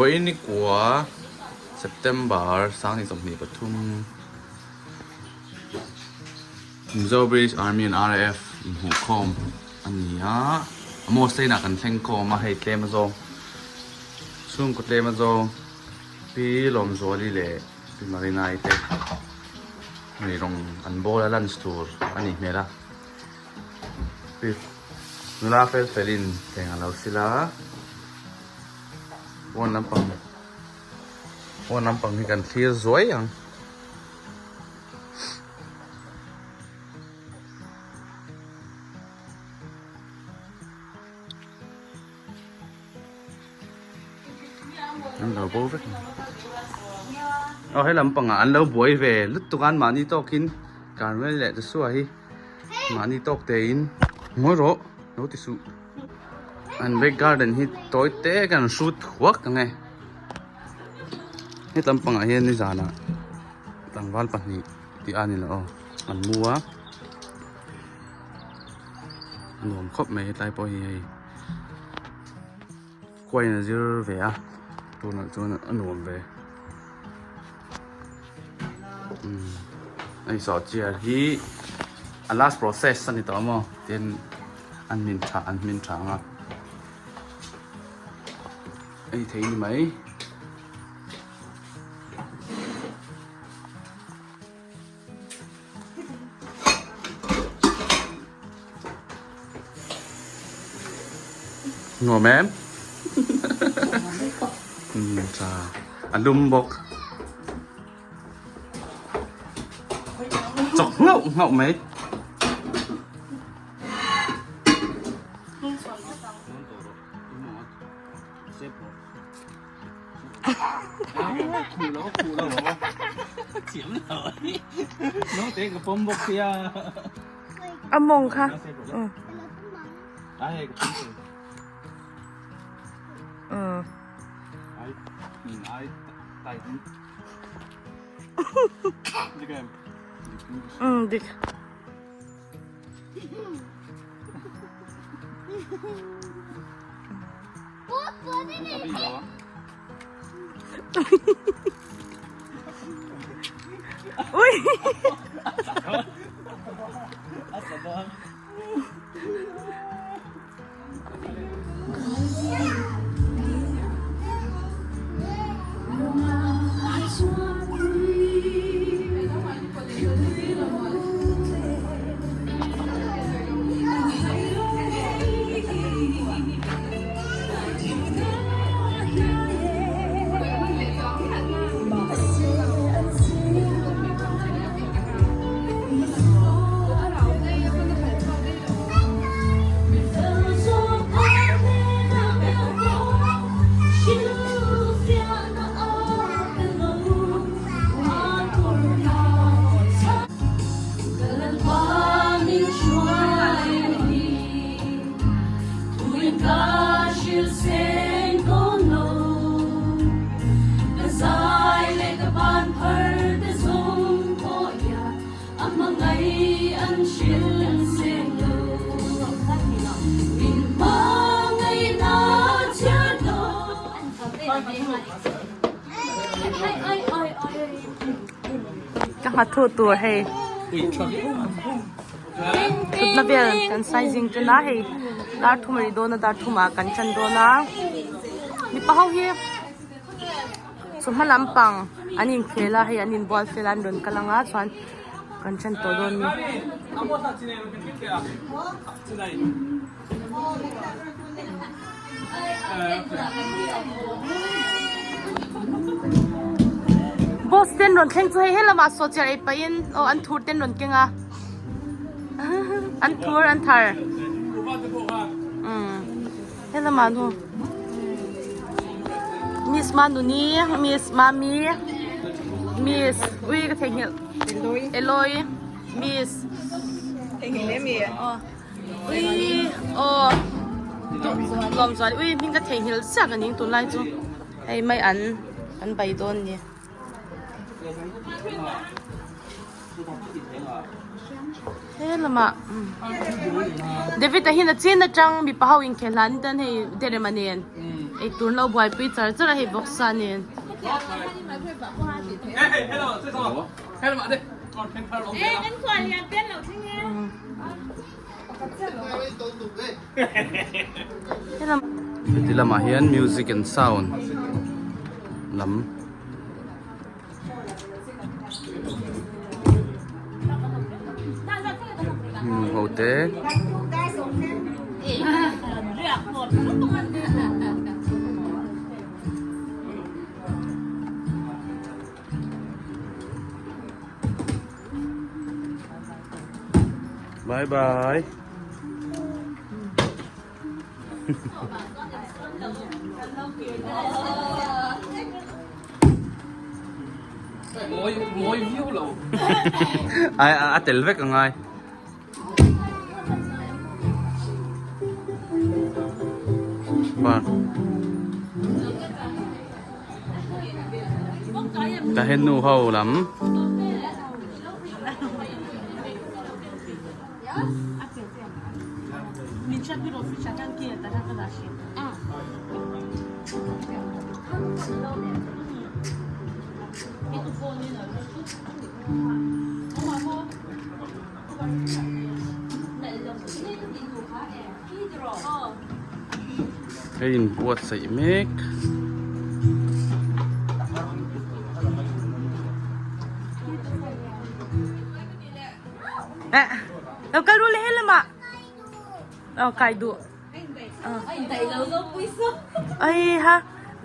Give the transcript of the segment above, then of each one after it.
Vawiin ni kua September 2023 Mizo British Army and RAF inhmuhkhawm a ni a, Amos te inah kan thleng khawm a hei tlem azawng chhungkaw tlem azawng Pi Lawmzuali leh Pi Marinai te hei rawng an bawl a lunch tur a nih hmel a. Nula fel felin thleng a lo sil a, pawn lampang pawn lampang hi kan thlir zuai ang. An lo bo vek aw he lampangah an lo buai ve lutuk a an mahni tawkin Carmel leh Joshua hi mahni tawk tein ngawi rawh lo ti suh an back garden hi tawi te kan hrut huak ang e he lampangah hian nizanah tlangval pahnih tih a ni lo aw an mu a a nuam khawp mai hetlai pawh hi hei. Khuain a zir ve a tunah chuan a nuam ve umm hei sawhchiar hi a last process a ni tawh maw tin an hmin tha an hmin tha ang a ei thei ni mai. Nuam em? Umm tha a lum bawk. Chawk nghauh nghauh mai. A mawng kha umm dik. Ui! Ka nghathu tur hei thutna vel kan sizing ṭan a hei dar thum a ri dawn a dar thum ah kan ṭan dawn a mipa ho hi chawhma lampang an inkhel a hei an inbual fel a an rawn kal ang a chuan kan ṭan tawh dawn a ni. Boss ten rawn thleng chu hei helamah sawhchiar ei pahin aw an thur ten rawn keng a an thur an thar umm helamah nu Miss Manuni Miss Mami Miss ui ka theihnghilh Eloi Miss aw. Ui aw lawm chuan ui hming ka theihnghilh chiah ka ning tunlai chu hei mai an an bai dawn ni. He lamah David a hian a chin atang mipa ho inkhelh hlan tan hei derem a nen. Eitur an lo buaipui char char a hei vawksa nen. Heti lamah hian music and sound lam hmun ho te Bye bye. Ai a tel vek a ngai. Ba. Ta hen nu ho lam. Hei inbuatsaih mek. Eh, lo kal ru le he lamah. Oh, kai duh. Ai ha,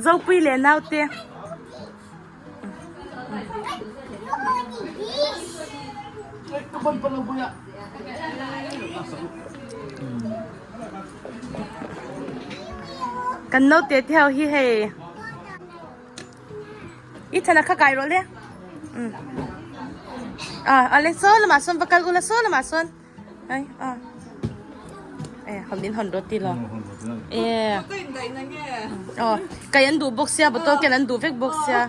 zopui le naute. Kan naute te ho hi hei. I thana kha kai rawh le. Ah, ale saw lamah sawn va kal ula saw lamah sawn. Ai ah. Eh, hon in hon roti lo. Eh. Oh, kai an duh bawk sia bottle ken an duh vek bawk sia.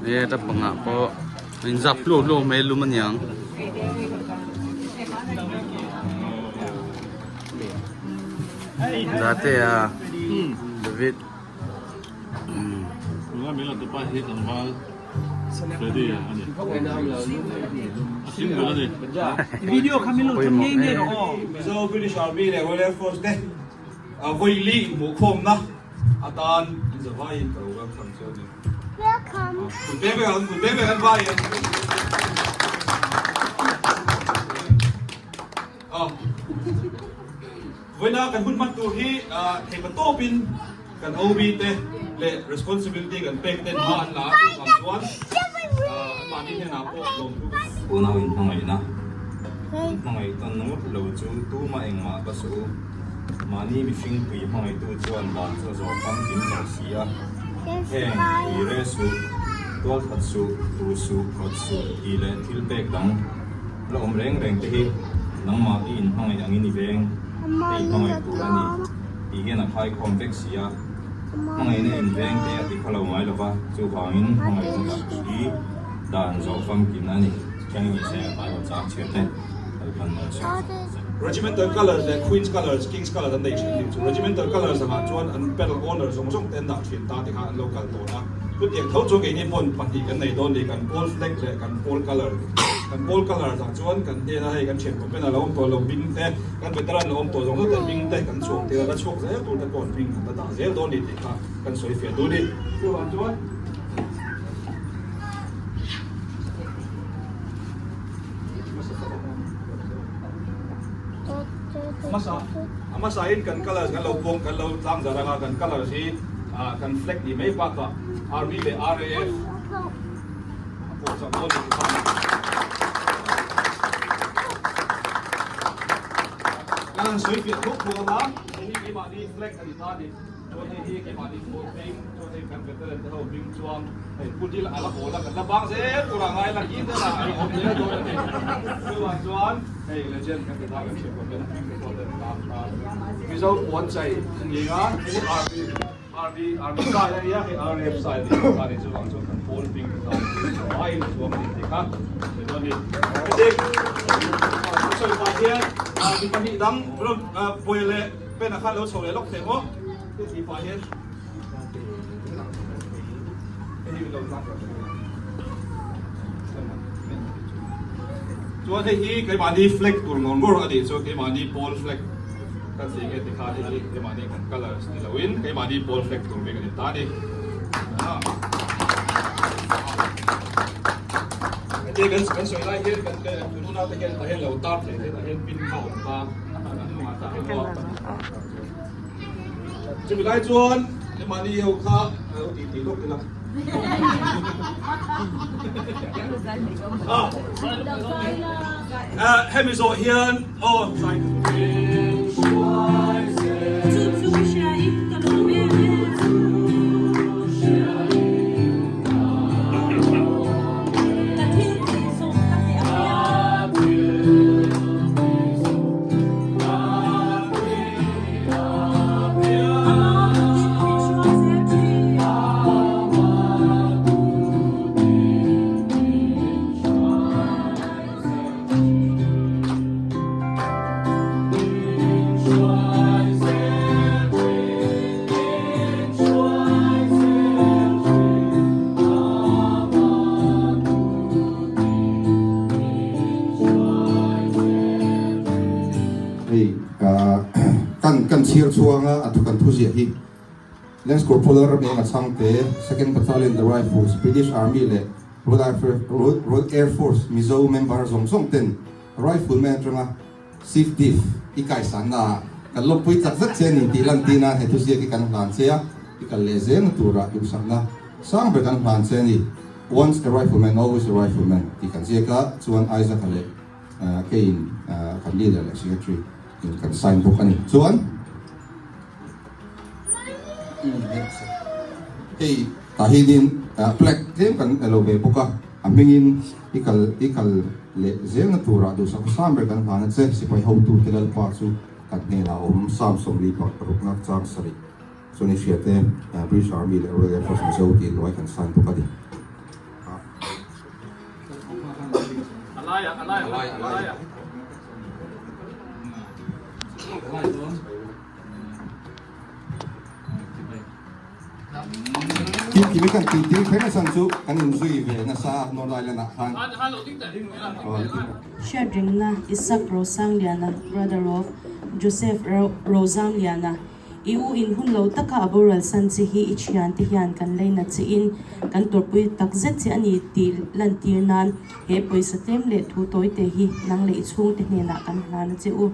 E ta pangah pawh in zap hluah hluah mai lum aniang. Zate a David. Pawimawh e. Mizo British Army leh Royal Air Force te vawi inhmuhkhawmna atan inzavaiin ka lo welcome che a ni. Welcome. Kut ve vek ang, kut ve vek an vaiin. Vawiina kan hun hman tur hi theipa tawpin kan OB te leh responsibility kan pek ten hma an la a chuvang chuan anmahni hnenah pawh lawmthu kan Unau inhmangaihna Hmangaih tawn ngawt lo chu tumah engmah ka suh u. Mahni mihring pui hmangaihtu chuan dan chu a zawh famkim tawh si a. Heng, ire suh, tualthat suh, tu suh, rawt suh tih leh thil pek dang la awm reng reng te hi nangmah i inhmangaih angin i veng te i hmangaih tur a ni tih hian a khaikhawm vek si a. Hmangaihna inveng te a ti khaw lo ngai lo va, chuvangin hmangaihna tak hi dan zawh famkim a ni. Thiang ni se Bible chang chhiar te kalphan nawn se. Regimental colours leh Queen's colours, King's colours an nei thin tih chu Regimental colours angah chuan an battle honour zawng zawng te an dah thin ta tikha an lo kal tawn a. Chutiang tho chuan keini pawn pahnih kan nei dawn ni, kan pawl flag leh kan pawl colour. Kan pawl colours ah chuan kan hnena hei kan thian kawp en a lo awm tawh lo hming te, kan veteran lo awm tawh zawng zawng te hming te kan chhuak tir a, la chhuak zel tur te pawh an hming kan la dah zel dawn ni tih kha kan sawi fiah duh a ni. Chuvang chuan. A hmasain kan colours kan lo pawng kan lo tlang zar anga kan colours hi kan flag nih mai bakah Army leh RAF a pawh chak dawn ni kha. Kan han sawi fiah thuak thuak anga hei hi keimahni flag a ni ta a ni. Chuan hei hi keimahni pawl hming, chuan hei kan veteran te ho hming chuan hei pu dil a la hawl a, kan la bang zel tur a ngai la ki te lah a la awm zel dawn a ni. Chuvang chuan hei legend kan ti ta kan hriat pawh hian a hming te pawh ten tan tan Mizo puan chei a ni a, hei hi Army Army Army style a nia, hei RAF style tih kan ta a ni, chuvang chuan kan pawl hming te tan vaiin a chuang a ni tih kha sawi dawn a ni. Heti sawi pah hian mi pahnih dang rawn buai leh Pen a khan lo chho leh lawk thei maw? Ti tih pah hian Chuan hei hi keimahni flag tur ngawr ngawr a nih chu keimahni pawl flag kan tih nge tikhan hei hi keimahni kan colours ni loin keimahni pawl flag tur bik a ni ta a ni. Heti kan kan sawi lai hian kan tununa te hian tah hian lo tar thei te tah hian pin kha a awm ta. Chumi lai chuan mahni ho kha a lo ti ti lawk ila. Hemi zawh hian aw zai Hei kan kan chhiar chhuanga a thu kan thu ziah hi Lance Corporal Rameng a chhangte Second Battalion The Rifles British Army leh Royal Air Force Mizo member zawng zawng ten Rifleman atanga Chief Div i kaisanna ah kan lawmpui tak zet che a ni tih lantir nan he thuziak hi kan hlan che a, i kal leh zelna turah duhsakna sang ber kan hlan che a ni. Once a rifleman, always a rifleman tih kan ziak a, chuan Isaac-a leh keiin kan leader leh secretary in kan sign bawk a ni. Chuan hei tah hianin plaque tlem kan lo ve bawk a, a hmingin i kal i kal leh zelna turah duhsak hram ber kan hlan a che, sipai hotute Lalpa chu kan hnenah a awm, Psalm 46 chang sarih chuan i hriat e, British Army leh Royal Air Force Mizo tih hnuai kan sign bawk a ni. Kimi kan tih tir kher nachhan chu kan inzui ve nasa a North Island ah khan. Hriatringna Isaac Rosangliana, brother of Joseph Rosangliana, I u in hun lo taka a boral san che hi i thiante hian kan leinat che in kan tawrhpui tak zet che a ni tih lantir nan he pawisa tlem leh thu tawite hi nang leh i chhungte hnenah kan hlan a che u.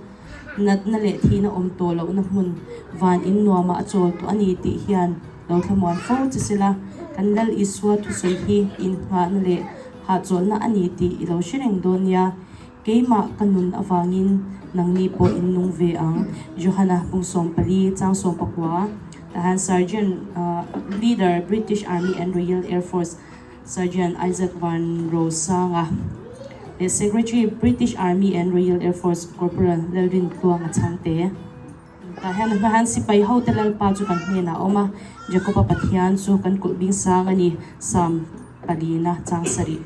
Natna leh thihna awm tawh lohna hmun van in nuamah a chawl tawh a ni tih hian lo thlamuan fo che sela, kan Lal Isua thusawi hi inngahna leh hahchawlhna a ni tih i lo hre reng dawn nia. Keimah ka nun avangin nangni pawh in nung ve ang, Johana pung 14 chang 19, Tahan Sergeant Leader British Army and Royal Air Force Sergeant Isaac Van Rosanga leh Secretary British Army and Royal Air Force Corporal Lalrin Tluanga chhangte. Tah hian a hma hian sipai hote Lalpa chu kan hnenah a awm a, Jakoba Pathian chu kan kulh bing sang a ni, Psalm palina chang sarih.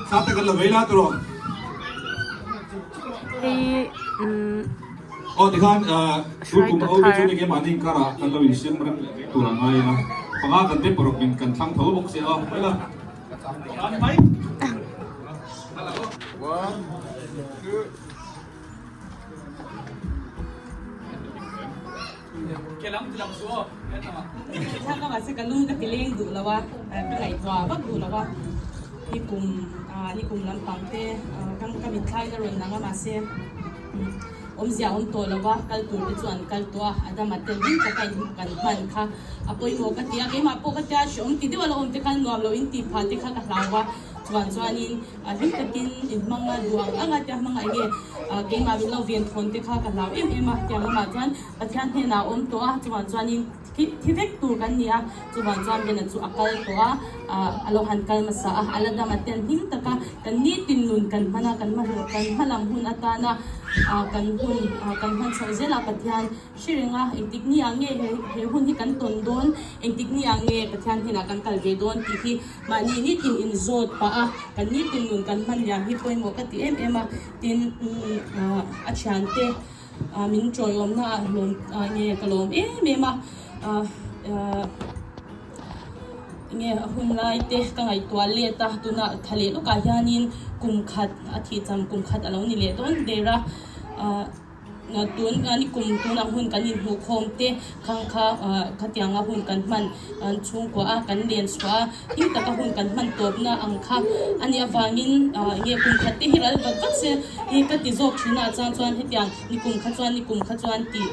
Thla te kan la vei la tiraw. Hei umm. Aw tikhan tun kum ho hi chu ni keimahni inkarah kan lo insiam rem leh mai tur a ngai a, panga kan te paruk in kan thlang tho bawk sia aw mai la. One, two. Ka lung ka ti leng duh lo a, ka ngaihtuah vak duh lo a, nikum nikum lampang te ka mitthla in a rawn lang a mahse awmzia a awm tawh lo a, kal tur te chu an kal tawh a, Adama te ding taka in kan hman kha a pawimawh ka ti a, keimah pawh ka tia hreawm ti deuh a lo awm te khan nuam lo in tih phah te kha ka hlau a, chuan chuanin A hlim takin in hmang a, duh ang ang a tia hmang a enge keimah min lo ven thawn te kha ka hlau em em a, tiang lamah chuan Pathian hnenah a awm tawh a, chuvang chuanin thi thi vek tur kan ni a, chuvang chuan Bena chu a kal tawh a, a lo han kal hmasa a, a la dam a ten hlim taka kan nitin nun kan hman a, kan hma kan hma lam hun atana kan hun kan hman chhoh zel a Pathian Hre reng a, engtik ni ah nge he hun hi kan tawn dawn, engtik ni ah nge Pathian hnenah kan kal ve dawn tih hi mahni nitin inzawt pah a, kan nitin nun kan hman liam hi pawimawh ka ti em em a, tin a thiante min tawiawmna ah hlawm nge ka lawm em em a, nge a hun lai te ka ngaihtuah let a, tunah tha leh lawkah hianin kum khat a thih cham kum khat a lo ni leh dawn der a. Tun ni kum tunah hun kan inhmuh khawm te khang kha khatianga hun kan hman chhungkua a kan len chhuah a hlim taka hun kan hman tawpna ang kha a nih avangin enge kum khat te hi ral vat vat se hi ka ti zawk thin a chuan chuan hetiang ni kum kha chuan ni kum kha chuan tih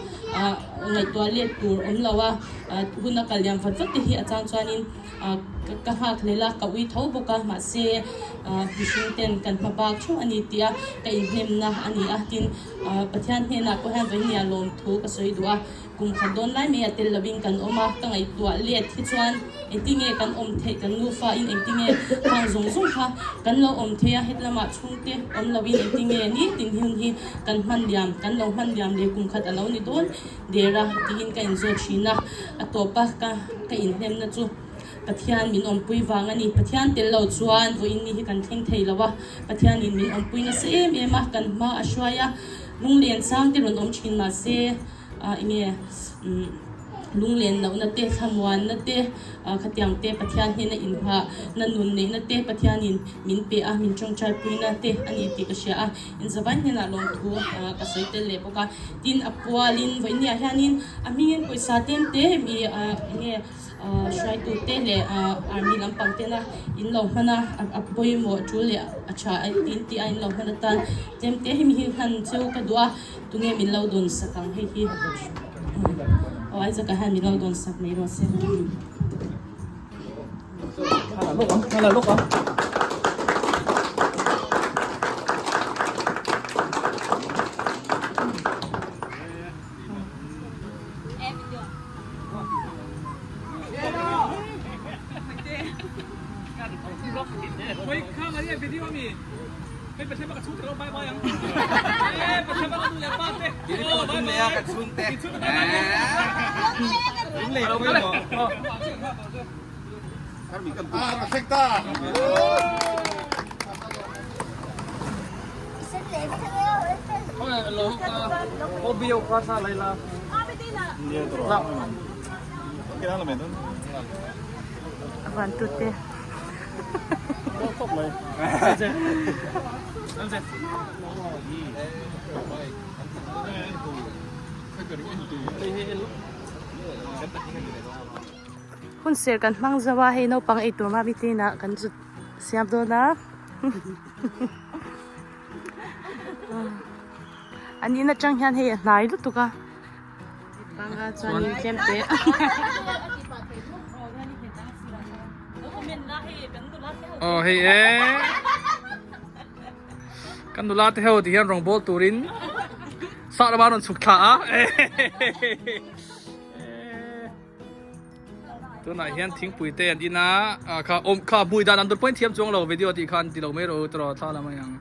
ngaihtuah let tur awm lo a hun a kal liam vat vat te hi a chang chuanin Ka nghak hlel a, ka ui tho bawk a, mahse mihring ten kan hma bak theuh a ni tih a ka inhnemna a ni a, tin Pathian hnenah pawh hian vawinia lawmthu ka sawi duh a, kum khat dawn lai mai a tel lovin kan awm a, ka ngaihtuah let hi chuan engtinge kan awm theih kan nufa in engtinge khang zawng zawng kha kan lo awm thei a, hetlamah chhungte awm lovin engtinge nitin hun hi kan hman liam kan lo hman liam leh kum khat a lo ni dawn. Der a tiin ka inzawt thin a, a tawp a ka ka inhnemna chu Pathian min awmpui vang a ni. Pathian tel lo chuan vawiin ni hi kan thleng thei lo a, Pathianin min awmpui nasa em em a, kan hma a hruai a, lunglen sang te rawn awm thin mahse ah enge umm lunglen lohna te thlamuanna te ah khatiang te Pathian hnena inhah na nun neihna te Pathianin min pe a, min tawngtai puina te a ni tih ka hria a. Inzavai hnenah lawmthu ka sawi tel leh bawk a, tin a pualin vawinia hianin a hmingin pawisa tlem te mi enge hruaitu te leh army lampang tena in lo hman a, a pawimawh tul leh a tha tin tih a in lo hman atan tlem te hemi hi hman chu ka duh a, tunge min lo dawn sak ang hei hi aw Isaac ah hian min lo dawn sak mai rawh se. Hun ser kan hmang zo a hei naupang eitur mami te inah kan zut siam dawn a an in atang hian hei a hnai lutuk a panga chuanin tlem te aw hei e kan nula te ho ti hian rawng bawl turin sah lama rawn chhuk thla a. Tunah hian thingpui te an in a ah kha awm kha hmui dan an dur pawhin thiam chuang lo video tih khan ti lo mai rawh u tawrh thla la mai ang.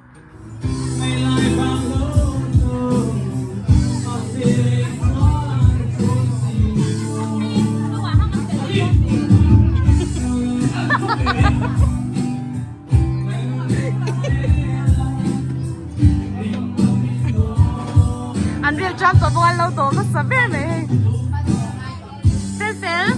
ṭam tawh bawk a an lo dawm nasa ber mai hei. Fel fel.